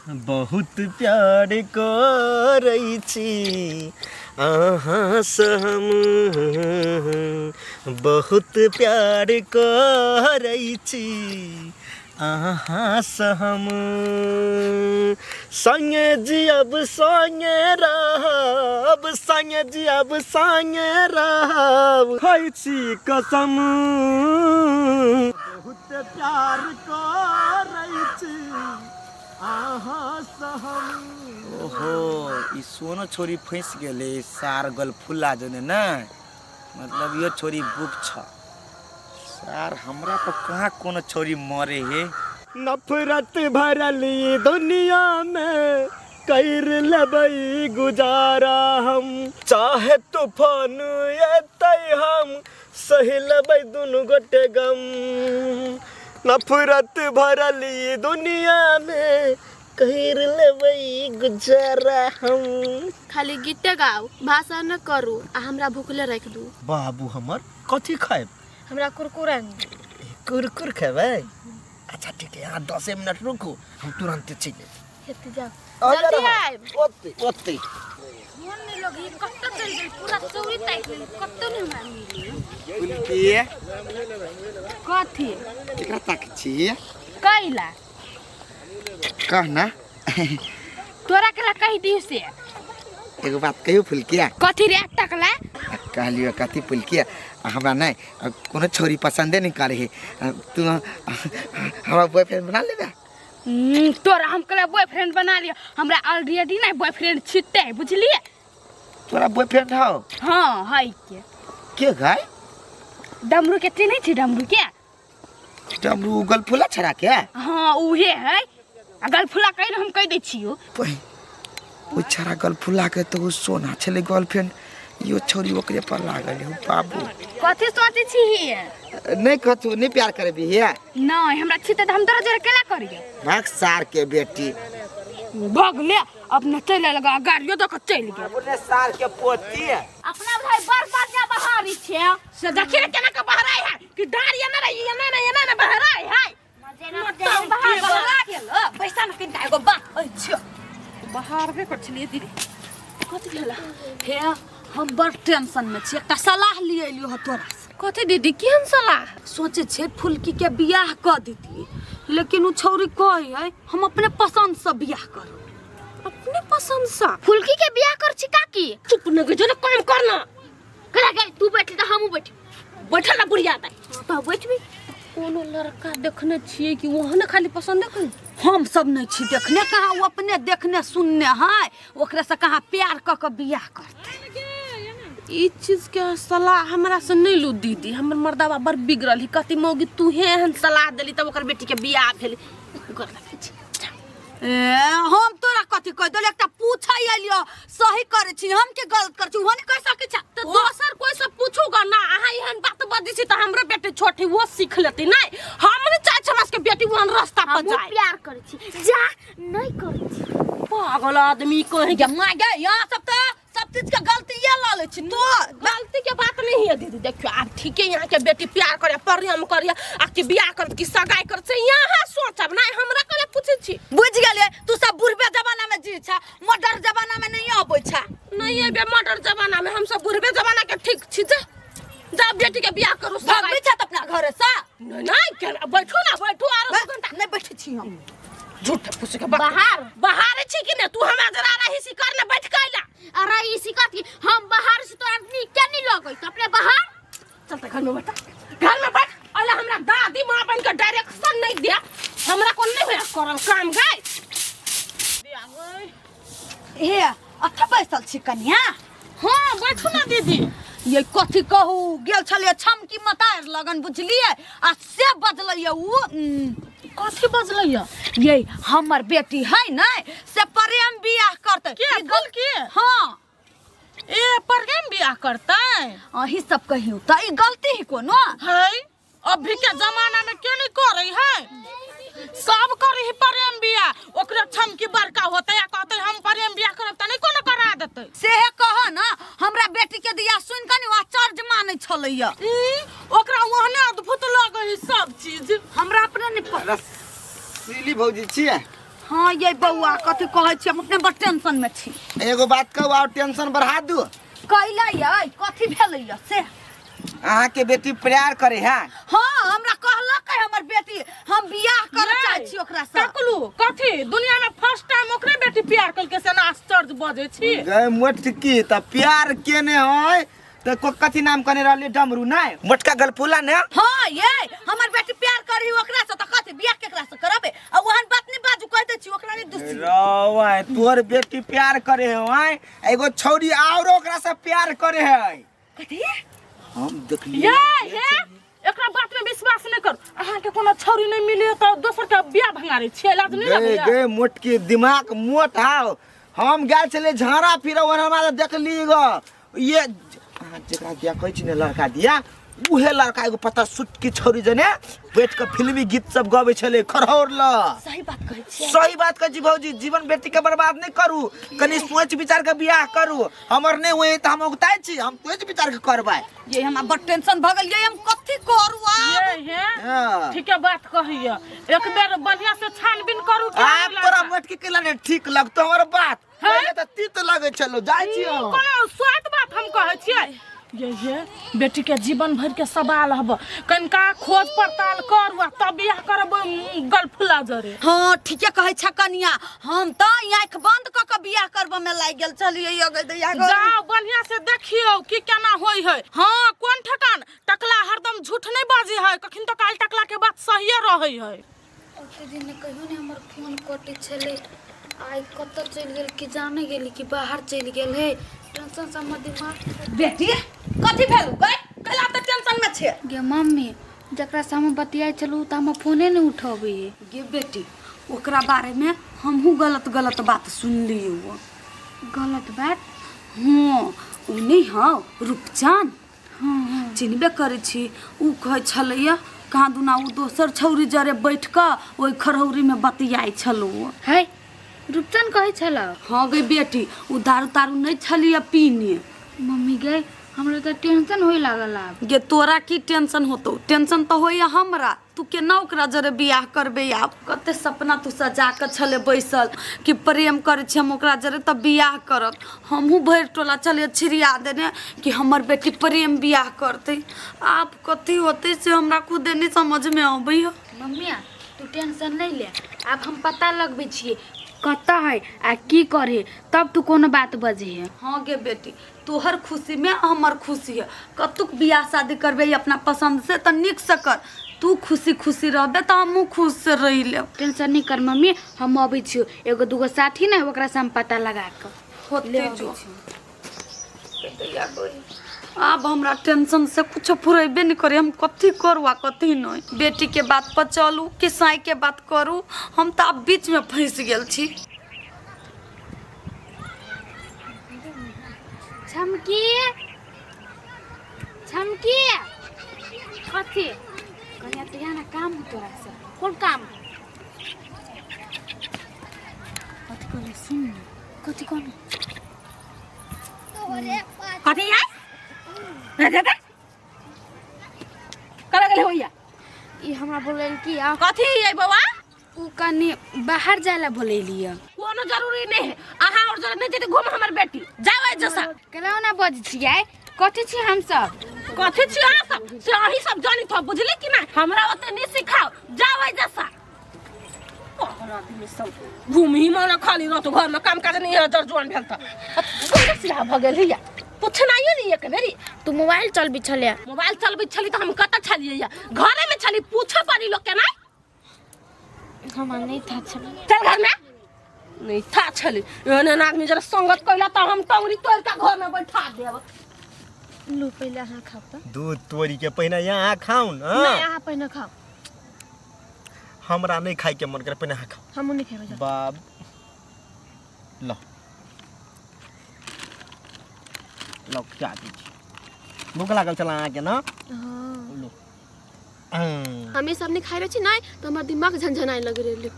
बहुत प्यार करै छी अहाँसँ हम, बहुत प्यार करै छी अहाँसँ हम। संगे जियब संगे रहब, संगे जियब संगे रहब, खाइ छी कसम। बहुत प्यार करै छी अहाँसँ हम। ओहो, ई सोनो छोरी फंसि गेलै सार गल फुला जने ने, मतलब यो छोरी बुक छ सार। हमरा पर कहाँ कोनो छोरी मरे हे। नफरत भरल ई दुनिया में कर लेबै गुजारा हम, चाहे तूफान एतै हम सहि लेबै दुनू गोटे गम। नफरत भरल ई दुनिया में कर लेबै गुजारा हम। खाली गीते गाउ, भाषण न करू आ हमरा भूखले राखि दू। बाबू हमर, कथी खायब? हमरा कुरकुर आनि दू। कुरकुर खेबै? अच्छा ठीक है, यहाँ 10 मिनट रुकू, हम तुरंत चलि एबै। हेतै, जाउ। आ जा जल्दी रहा। आयब। ओते ओते मोन नहि लगै, कतऽ चलि गेल? पूरा चौरी ताकि लेली, कतऽ नहि हमरा मिली। फुलकी। कथी? केकरा ताकै छी? कैला? कह ना। तोरा केला कहि दियौ से? एगो बात कहियो फुलकिया? कथी रे टकला? कहलियो कथी फुलकिया, हमरा नहि कोनो छोरी पसंदे नहीं करे है, तू हमरा बॉयफ्रेंड बना लेबे? तोरा हम कहले बॉयफ्रेंड बना लियो? हमरा ऑलरेडी नहीं बॉयफ्रेंड छिते है, बुझलिए? तोरा बॉयफ्रेंड हौ? हाँ है। के गाय? डमरू के चिन्है छी? डमरू के? डमरू गलफुला छड़ा के? हाँ उहे है। आ गलफुला कहि हम कहि दै छियो। ओ छड़ा गलफुला के तो ओ सोना छलै गर्लफ्रेंड, यो छोरी ओकरे पर लागल है बाबू। कथी सोचै छी? नहीं कथू, नहीं प्यार करबी हे? नहीं, हमरा छिते त हम तोरा जोरे केला करियो? भाग सार के बेटी। भगले अपना चले लगा, गाड़ियो दऽ के चलि गेल। अपने सार के पोती। अपना भाई बड़ बढ़िया बहारी छै से, देखी ने केना के बहराई है कि डार एना रे एना ने एना ने बहराई है। बाहर बहरा गेल। पैसा न किनका एगो बात अछि। बाहर कर छलियै दीदी। कथी भेला? हे, हम बड़ टेंशन में छी, एकटा सलाह लिए एलियो ह तोरा से। कथी दीदी, केहन सलाह? सोचे छे फुलकी के बियाह क दीती, लेकिन उ छौरी कहे है हम अपने पसंद से बियाह करब। अपने पसंद से फुलकी के बियाह कर छी काकी? चुप न गई, जो ना काम करना। करा गई तू बैठ त हमहूँ बैठ। बैठल ना बुढ़िया दाई। तो बैठबी। कोनो लड़का देखने छियै कि ओहने खाली पसंद देखै? हम सब नहीं छी देखने कहाँ, उ अपने देखने सुनने है, ओकरे से कहाँ प्यार क के बियाह करते। ई चीज के सलाह हमरा से नहीं लू दीदी, हमर मर्दाबा बड़ बिगड़ल है। कथी मौगी तू हे एहन सलाह देली तब ओकर बेटी के बियाह भेल कर लगै छै। ए, हम तोरा कथी कह देल? एकटा पूछै एलियो, सही करै छी हम के गलत करै छी, ओहो नहीं कह सकै छै। तो दोसर कोई से पूछूगा ना। अहाँ एहन बात बजै छी तऽ हमरो बेटी छोट है, वो सीख लेती। नहीं, हम नहीं चाहै छी हमरा सबके बेटी ओहन रास्ता पर हमहूँ जाए। प्यार करै छी, जा नहीं करै छी। पागल आदमी कहीं गे माय गे, यहाँ सब तऽ सब चीज के गलती ये लऽ लै छी तो। गलती के बात नहीं है दीदी। देखियो आब ठीके, यहाँ के बेटी प्यार करे, प्रेम करे आ कि बियाह कर कि सगाई कर से यहाँ सोचब, नहीं हमरा कले पूछै छी। बुझि गेलियै, तू सब बुढ़बे जमाना में जी छा, मॉडर्न जमाना में नहीं अबै छा। नहीं एबे मॉडर्न जमाना में, हम सब बुढ़बे जमाना के ठीक छी। जा जा बेटी के बियाह करू, सगाई। भगबी छा त अपना घरे से? नहीं नहीं, बैठू ना, बैठू आरो 2 घंटा। नहीं बैठे छी हम। झूठ फूस के बात। बाहर बाहर छी कि ने तू हमरा जरा रही सी कर ने बैठ के आइला। अरे इसी कथी, हम बाहर से तोरा नीक के नहीं लगै त अपने बाहर चल त घर में बैठ, घर में बैठ। अला हमरा दादी माँ बन के डायरेक्शन नहीं दे, हमरा को नहीं होया करल काम गाय। हे, अथा बैसल छी कनिया? हाँ बैठू ना दीदी। ये कथी कहू, गेल छलियै छमकी मतार लगन बुझलियै, आ से बजलैया उ। कथी बजलैया? ये हमर बेटी है ने से प्रेम बियाह करतै। के? ई गल- के? हाँ। ए प्रेम बियाह करतै? अही सब कहियौ त ई गलती ही कोनो है? अभी के जमाना में के नहीं करे है, सब करे है प्रेम बियाह। ओकरे छमकी बड़का होते या कहते हम प्रेम बियाह करब त नहीं कोनो करा देते। सेहे कह ना, हमरा बेटी के दिया सुन कऽ ने आश्चर्य मानै छलैया। ई, ओकरा ओहने अद्भुत लगे है सब चीज। हमरा अपने नहीं रसीली भौजी छियै? हाँ। हाँ ये बौआ कथी कहै छी, हम अपने बड़ टेंशन में छी। एगो बात कहू और टेंशन बढ़ा दू। कैला ये कथी भेलै ये से? अहाँ के बेटी प्यार करे है। हाँ हमरा कहलक है हमर बेटी हम बियाह करे चाहै छी ओकरा से। टकलू कथी दुनिया में फर्स्ट टाइम ओकरे बेटी प्यार कलके से ना आश्चर्य बजै छी। गए मोटकी त प्यार केने है त कथी नाम कने रहले डमरू नै मोटका गलफुला ने। हाँ ये हमर बेटी प्यार करी ओकरा से त कथी बियाह केकरा से करबे? आ ओहन बात नहीं बाजू कह दै छी ओकरा नहीं दुसी। रौ तोर बेटी प्यार करे है एगो छौरी और ओकरा से प्यार करे है। कथी? हम देखलिए ये ये एकरा बात में विश्वास नहीं कर। अहाँ के कोनो छौरी नहीं मिले त दोसर के बियाह भंगारे छियै, लाज नहीं गे लगैया? गे मोटकी दिमाग मोट हाव। हम गेल छले झाड़ा फिर और हमरा देखली ग ये अहाँ जेकरा दिया कहै छी ने लड़का दिया उहे लड़का एगो पता सुटकी छौरी जने बैठ के फिल्मी गीत सब गबै छले खरहौर ल। सही बात कहै छी। सही बात कहै छी भौजी, जीवन बेटी के बर्बाद नहीं करू, कनी सोच विचार के बियाह करू। हमर नहीं होय त हम उगताइ छी, हम सोच विचार के करबै। ये हमरा बड़ टेंशन भ गेल, ये हम कथी करू आब? ये हे हाँ। ठीक है बात कहैया, एक बेर बढ़िया से छानबीन करू कि आब नहीं तोरा लगता। मोटकी केला ने ठीक लगतो हमर बात। हैं? पहिले त तीत लगै छलो, जाइ छी हम। कोनो स्वाद बात हम कहै छियै। ये बेटी के जीवन भर के सवाल हब, कनिका खोज पड़ताल करू आ तब बियाह करब गलफुला जरे। हाँ ठीके कहै छ कनिया, हम त आँखि बंद क के बियाह करब में लागि गेल छलियै। ये गई दैया गई। जाओ बढ़िया से देखियौ कि केना होय है। हाँ कोन ठकान टकला हरदम झूठ नहीं बाजे है, कखन तो काल टकला के बात सहिए रहै है। ओते दिन कहियो ने हमर फोन कटै छलै, आइ कतऽ चलि गेल कि जाने गेली कि बाहर चलि गेल है। टेंशन से हमर दिमाग। बेटी कथी भेल गई? कैला त टेंशन में छे? गे मम्मी जकरा से हम बतियाइ छलहुँ तऽ हमर फोने नहि उठबै है। गे बेटी ओकरा बारे में हमहूँ गलत गलत बात सुनलियौ। गलत बात? हाँ ओ नहीं हौ रूपचान। हाँ चिन्हबे करै छी, उ कहै छलैया कहाँ दुना उ दोसर छौरी जरे बैठ कऽ ओहि खरहौरी में बतियाइ छलौ। है रूपचन कहै छलौ? हाँ गे बेटी उ दारू तारू नहीं छलियै पीने। मम्मी गे हमरा तऽ टेंशन होय लागल आब। गे तोरा की टेंशन होतौ? टेंशन तऽ होइया हमरा, तू केना ओकरा जरे बियाह करबे आब? कते सपना तू सजा के छले बैसल कि प्रेम करै छी हम ओकरा जरे तऽ बियाह करब। हमहूँ भरि टोला छलियै छिड़िया देने कि हमर बेटी प्रेम बियाह करतै। आब कथी होतै से हमरा खुदे नहीं समझ में अबैया। मम्मिया तू टेंशन नहीं ले, आब हम पता लगबै छियै कतऽ है आ की करे, तब तू कोनो बात बजहे। हाँ गे बेटी तोहर खुशी में हमर खुशी है। कतुक बियाह शादी करबे अपना पसंद से तऽ नीक से कर, तू खुशी खुशी रहबे तऽ हमहूँ खुश से रहि लेब। टेंशन नहीं कर मम्मी, हम अबै छियौ, एगो दूगो साथी ने ओकरा से हम पता लगा कऽ होते जो। आब हमरा टेंशन से कुछो फुरेबे नहीं करे, हम कथी करू आ कथी नहीं। बेटी के बात पर चलू कि साई के बात करू, हम तऽ आब बीच में फंसि गेल छी। छमकी छमकी कथी कनिया तो यहाँ ना काम हो तोरा से। कोन काम? कथी कहले सुन न, कथी कहले? कथी यार? करा गेलै होइया? ई हमरा बोलल कि आ कथी ये बौआ? उ कनी बाहर जाय ला बोलैलियै। कोनो जरूरी नहीं है, अहाँ और जरा नहीं जेते घूम हमर बेटी जाओ ऐ जैसा। केना ओना बजै छियै? कथी छी हम सब? कथी छी अहाँ सब से अहीं सब जानी थो, बुझली कि ना? हमरा ओते नहीं सिखाओ, जाओ ऐ जैसा। पागल आदमी सब घूम ही माना खाली रहतो, घर में काम काज नहीं है, जर जुआन भेल त कोन सिया भ गेल हिया पूछनाइयो नहीं एक बेरी। तू मोबाइल चलबी छले? मोबाइल चलबी छली त हम कत छलियै या? घरे में छली, पूछे पड़ी लोग के ना। हमरा नहीं था छले। चल घर में नहीं था छली। एहन एहन आदमी जरा संगत कैला त हम टंगरी तोड़ के घर में बैठा देब। लू पहिले अहाँ खाउ त। दूध तोरी के पहिने यहाँ खाउ न। नहीं अहाँ पहिने खाउ। हमरा नहीं खाए के मन करे, पहिने अहाँ खाउ। हमहूँ नहीं खेबै। बाब लो लो क्या दी छी, भूख लागल छल अहाँके न? हाँ। लो। हमें सब नहीं खाइ रहे छी नहीं तो हमर दिमाग झनझनाए लग रहले।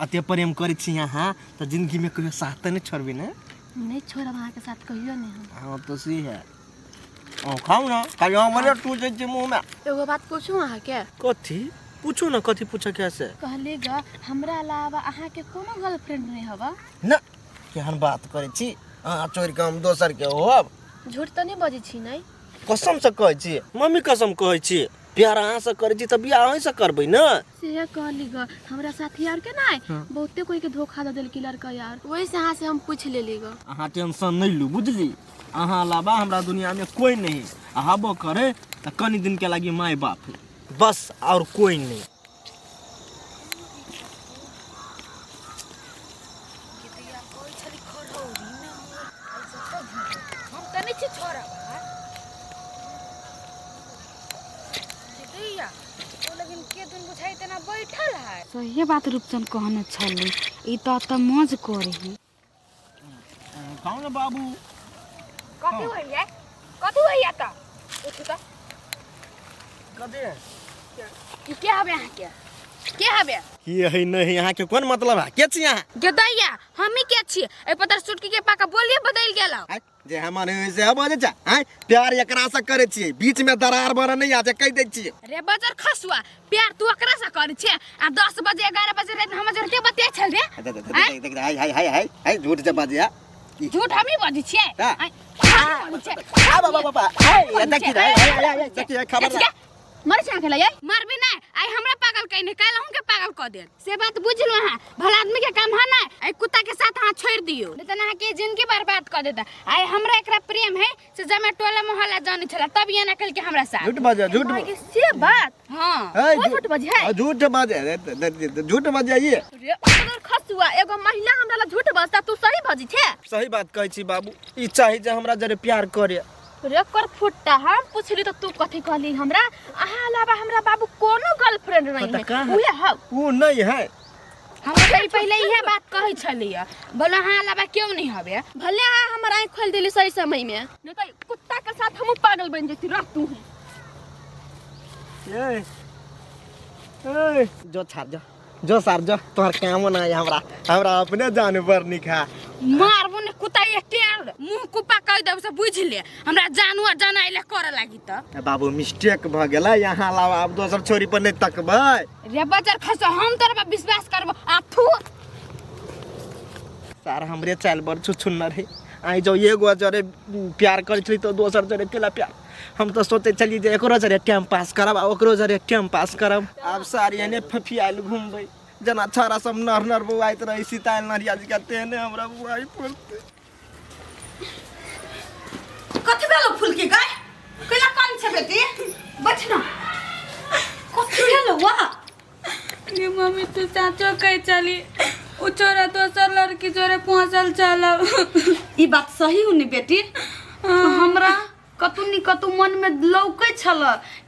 अते प्रेम करै छी अहाँ त जिंदगी में कहियो साथ त नहीं छोड़बी ने? नहीं छोड़ब अहाँ के साथ कहियो नहीं हम। हाँ तो सी है। ओ खाउ ना, खाली हमरे टूटै छै मुँह में। एगो बात पूछू अहाँ के? कथी? पूछू ना कथी पूछे के से। कहले ग हमरा अलावा अहाँ के कोनो गर्लफ्रेंड नहीं हवा ना। केहन बात करै छी अहाँ छोड़ि के हम दोसर के होब? झूठ त नहीं बजै छी नहीं? कसम से कहै छी मम्मी, कसम कहै छी, प्यार अहाँ से करै छी तऽ बियाह अहीं से करबै ना। से कहली ग हमरा साथी यार के नहीं बहुते कोई के धोखा दे देलकी लड़का यार, वही से अहाँ से हम पूछ लेली ग। अहाँ टेंशन नहीं लू बुझली, अहाँ अलावा हमरा दुनिया में कोई नहीं, हबो करे तऽ कनी दिन के लागी माय बाप है बस, और कोई नहीं। हम त नहीं छी छोरा दीदिया, ओ लेकिन के दिन बुझाई तेना बैठल है। सही बात रूपचंद कहने छली, ई त त मौज करही। खाओ ना बाबू। कथी होइया, कथी होइया त उठू त कथी है? ई के हबे अहाँ के? के हबे? की है नहीं अहाँ के कोन मतलब है? के छी अहाँ? गेदैया हमी के छी? ए पतर सुटकी के पाका बोलिए बदल गेल। जे हमर है से बजे छ आय, प्यार एकरा से करे छी, बीच में दरार बर नहीं आ जे कह दै छी। रे बजर खसुआ, प्यार तू एकरा से करे छे आ 10 बजे 11 बजे रात हम जर के बतिया छल रे। देख देख देख हाय हाय हाय हाय हाय झूठ जे बाजे आ। झूठ हमी बजै छियै? हाँ। आय, आ बाबा बाबा हाय देखी रे, हाय हाय देखी खबर मर छा खेला यार। मारबे ना आई हमरा पागल कहिने काल अहूं के पागल क देत, से बात बुझलो अहाँ। भला आदमी के काम है ना आई कुत्ता के साथ अहाँ छोड़ दियो, नहीं त अहाँ के जिंदगी बर्बाद क देता। आई हमरा एकरा प्रेम है से जमे टोला मोहल्ला जाने छला तब ये ना कल के हमरा साथ। झूठ बाजे, झूठ माय से बात। हां ओ झूठ बजे है, झूठ बाजे, झूठ बाजे ये रे अगर खसुआ एगो महिला हमरा ला झूठ बजता तू सही बजी छे? सही बात कहै छी बाबू, ई चाही जे हमरा जरे प्यार करे। रे कर फुट्टा हम पूछली त तू कथी कहली हमरा? अहाँ अलावा हमरा बाबू कोनो गर्लफ्रेंड नहीं है। उहे हौ उ नहीं है। हम तो पहले इहे बात कहै छलियै, बोलो अहाँ अलावा क्यों नहीं हबे? भले अहाँ हमर आँख खोल देली सही समय में, नहीं त कुत्ता के साथ हम पागल बन जैती। रह तू ए ए जो छाड़ जो जो सार जो तोहर काम ना है हमरा, हमरा अपने जानवर निखा मारबो ने कुत्ता एक टेर मुंह कुपा कह देब से बुझ ले हमरा जानवर जनाइले करे लागी त। बाबू मिस्टेक भ गेलै, यहाँ अलावा आब दोसर छोरी पर नहीं तकबै। रे बजर खसो हम तोरा पर विश्वास करबो आ थू सार हमरे चाल बड़ छुछुन्नर है। आई जो एगो जरे प्यार करै छली तो दोसर जरे केला प्यार, हम तो सोचे छली जे एकरो जरे टाइम पास करब आ ओकरो जरे टाइम पास करब। आब सार एने फफियाल घुमबै जना छारा सब नर नर बौआइत रही सीतायल नरिया जी का तेने हमरा बौआइ पड़तै। कथी भेलो फुलकी गाय? कैला कान छे बेटी? बैठ ना। कथी भेलो वा? गे मम्मी तू चाचो कह चली उ छोरा दोसर लड़की जोरे पहुंचल चलो। ई बात सही हो नी बेटी? हमरा कतू नी कतू मन में लौकै छल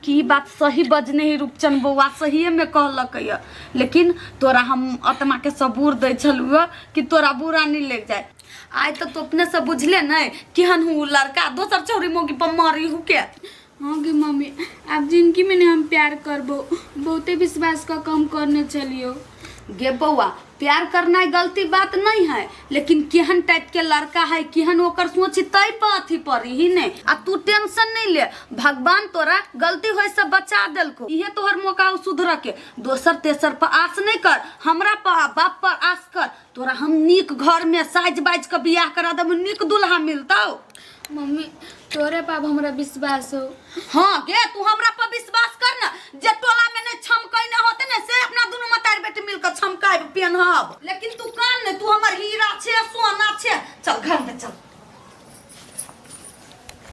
कि ई बात सही बजने ही रूपचंद बौआ सहिए में कहलक य, लेकिन तोरा हम आत्मा के सबूर दै छलुआ कि तोरा बुरा नहीं लग जाए। आइ त तू अपने से बुझले नहीं केहन हूँ लड़का दोसर छौरी मोगी पर मरी हूँ के। हाँ गे मम्मी आप जिंदगी में नहीं हम प्यार करबो, बहुते विश्वास का कम करने चलियो। गे बौआ प्यार करना गलती बात नहीं है, लेकिन केहन टाइप के लड़का है केहन ओकर सोच तय पर अथी पड़ी ही नहीं। आ तू टेंशन नहीं ले, भगवान तोरा गलती होए से बचा देलको, इहे तोहर मौका सुधर के। दोसर तेसर पर आस नहीं कर, हमरा पर बाप पर आस कर, तोरा हम नीक घर में साज बाज के बियाह करा देब, नीक दुल्हा मिलतौ। मम्मी तोरे पर हमरा विश्वास हो। हाँ गे तू हमरा पर विश्वास कर ना, जे टोला में नहीं छमकैने होते ने से अपना दुनू मतार बेटी मिलकर छमकाइब पेनहब, लेकिन तू कान ने, तू हमर हीरा छे सोना छे। चल घर में चल।